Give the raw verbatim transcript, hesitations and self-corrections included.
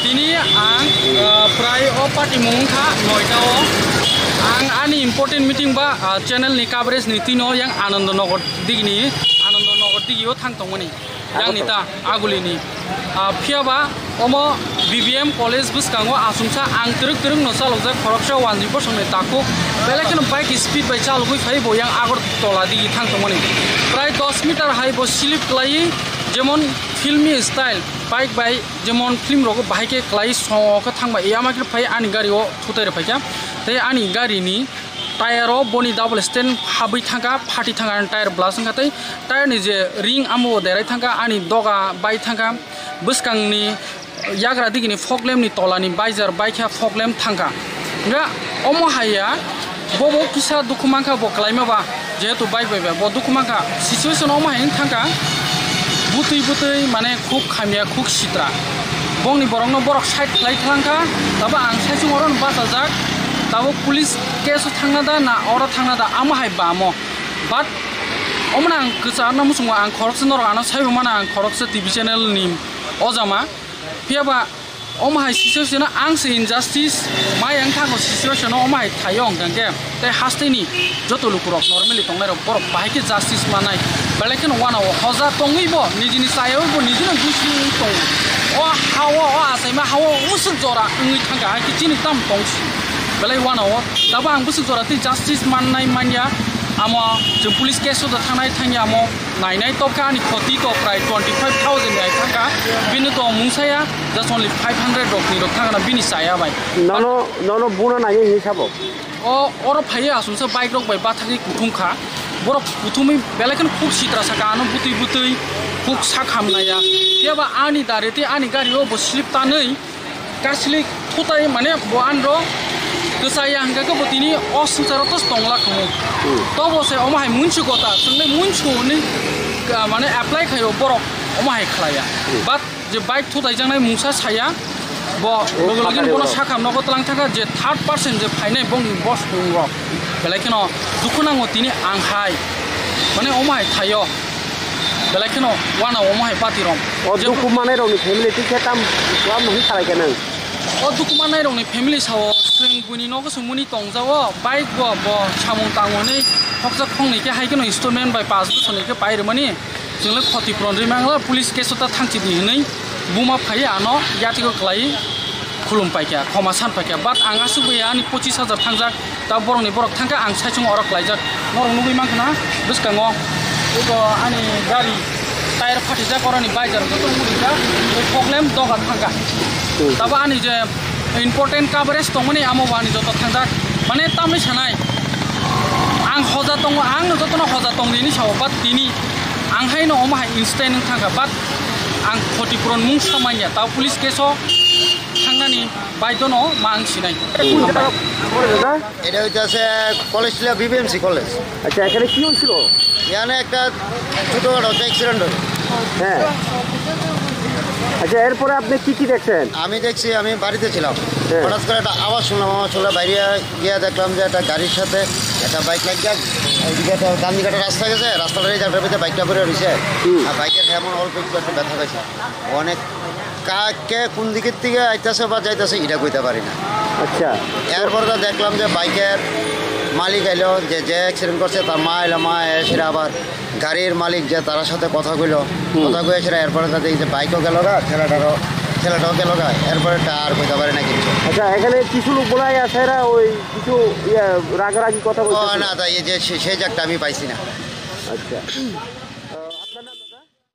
Tini ang, ah, prai o party mung kha noita o. Ang ani important meeting ba, ah, channel ni coverage ni tino yang Anandanagar digi ni, Anandanagar digi o thang tongmani. Yang ni ta, Aguli ni. Ah, phiya ba omo B B M college bwskango achungsa ang twrwk twrwk no chalokjak khoroksa wanjwi bosong ni takhuk. Belai kheno bike speed bai chalogwi phai bo yang Agartala digi thang tongmani. Prai dos meter hai bo slip klaiwi, jemon filmi style, bike bai jemon film rogo bahai khe klai songo khe thangbai, yama khe phai ani gari o thutai rw phaikha. Tei ani gari ni tyre o boni double stand habwi thangkha, phati thangkha, ani tyre blast wngkha, tei tyre ni je ring amo bo derai thangkha, ani doga bai thangkha, bwskang ni yagra digi ni fog lamp ni tola ni visor bai khe fog lamp thangkha. Nga omo hai ya, bo bo kisa dukhu mankha bo klaima ba, jehetu bike bai ba bo dukhu mankha, situation omo hai wng thangkha, butwi butwi mane khuk hamya, khuk sitra. Bongni borok no borok side khlai thlangkha, tabo ang saichung oro no bachajak, tabo police case o thangna da na oro thangna da, amo hai bamo. But omo no ang kwchar no muchungo, ang khoroksa norok ano saibo mano, ang khoroksa T V channel ni ojama. Phiya ba omo hai situation no ang se injustice mai ang thango situation no omo hai thaio hwnkha khe. Tei haste ni joto lukurok normally tongnai rok borok bahai khe justice mannai. Belai kheno uanao hoja tongwi bo nijini chaya bo nijino dusi wngwi tongo. O ha o, o achaima ha o bwswk jora wngwi thangkha, hai khe chini tam tong si. Belai uanao tabo ang bwswk jora tei justice mannai manya. Amo chwng police case o da thangnai thangya amo. Nainai tobkha ani khoti to prai twenty five thousand ni ai thangkha. Bini to mungsa ya, just only five hundred rok ni rok thangna bini chaya bai. Nono, nono buno nainai hini sabo? O, oro phaiya asungsa bike rok bai bathagwi kuthum kha. Borok kuthumwi belai kheno khuk sitra saka ano butwi butwi khuk sakham naya. Phiya ba ani dari tei ani gari o bo slip tanwi kaslik thutai mane bo anro kwchaya hwnkha khe bo tini o swngcharo to tongla khamu. Hmm. Tobo se omo hai munsu gota, chwngle munsu ni, ah, mane apply khaio borok omo hai khlaiya. Hmm. But je bike thutai jangnai mungsa saya, bo loge loge ni bono sakham nogo tlang thangkha je third person je phainai bongni boss rok. Belai kheno dukhu nango tini ang hai. Mane omo hai thaio. Belai kheno uanao omo hai party rok. O je dukhu manai rokni family tei khe tam, tam hwn salai khe nang? O dukhu manai rokni family sao, chwng buini nogo se muni tongjago, bike bo, bo samung tango hwnwi khoksa khongnwi khe hai kheno installment bai paanch bosor ni khe pai rwmani. Chwng le khoti puron rwi mangla, police case o ta thangchi di hwnwi buma phai ano yatiko klai khulum paikha, khoma san paikha. But ang aswk bai ani pochis hajar thangjak, ta borokni borok thangkha, ang saichung oro klaijak. Norok nugwi mankha na bwskango, eko ani gari tyre phatijak, oroni visor joto nugwi rijak, tei fog lamp doga thangkha. Hmm. Tabo ani je important coverage tongmani amo bo ani joto thangjak. Mane tamni sanai, ang hoja tongo, ang no jotono hoja tong di hwnwi sao, but tini ang haino omo hai incident wng thangkha, but ang khoti puron mungsa manya, tabo police case o thangnani baidono ma ang sinai. কোন জায়গা পড়ে দাদা? এটা হইতেছে কলেজ ছিল, BBMC college. আচ্ছা, এখানে কি হয়েছিল? এখানে একটা ছোটখাটো একটা অ্যাক্সিডেন্ট হলো। হ্যাঁ। আচ্ছা, এরপরে আপনি কি কি দেখছেন? আমি দেখছি, আমি বাড়িতে ছিলাম। হ্যাঁ। হঠাৎ করে একটা আওয়াজ শুনলাম, আওয়াজ শুনে বাইরে গিয়ে দেখলাম যে একটা গাড়ির সাথে একটা বাইক লাগিয়ে, ওইদিকে একটা গান্ধীঘাটের রাস্তা গেছে, রাস্তাটার এই জায়গাটার ভিতরে বাইকটা পড়ে রয়েছে। হুম। আর বাইকের এমন অল্প একটু একটা ব্যথা পাইছে। অনেক কাকে কোন দিকের থেকে আইতাছে বা যাইতাছে, এটা কইতে পারি না। আচ্ছা। এরপরে তো দেখলাম যে বাইকের মালিক আইলো, যে, যে অ্যাক্সিডেন্ট করছে, তার মা আইলো, মা এসে আবার গাড়ির মালিক যে, তার সাথে কথা কইলো, হুম। কথা কয়ে এসে এরপরে তাদের এই যে বাইকও গেল গা, ঠেলাটারও, ঠেলাটাও গেল গা, এরপরে তা আর কইতে পারি না কিছু। আচ্ছা, এখানে কিছু লোক বলা হয় আছে, এরা ওই কিছু, ইয়ে, রাগারাগি কথা ও, বলতেছে। না, তা এই যে সে-, সেই জায়গাটা আমি পাইছি না। আচ্ছা।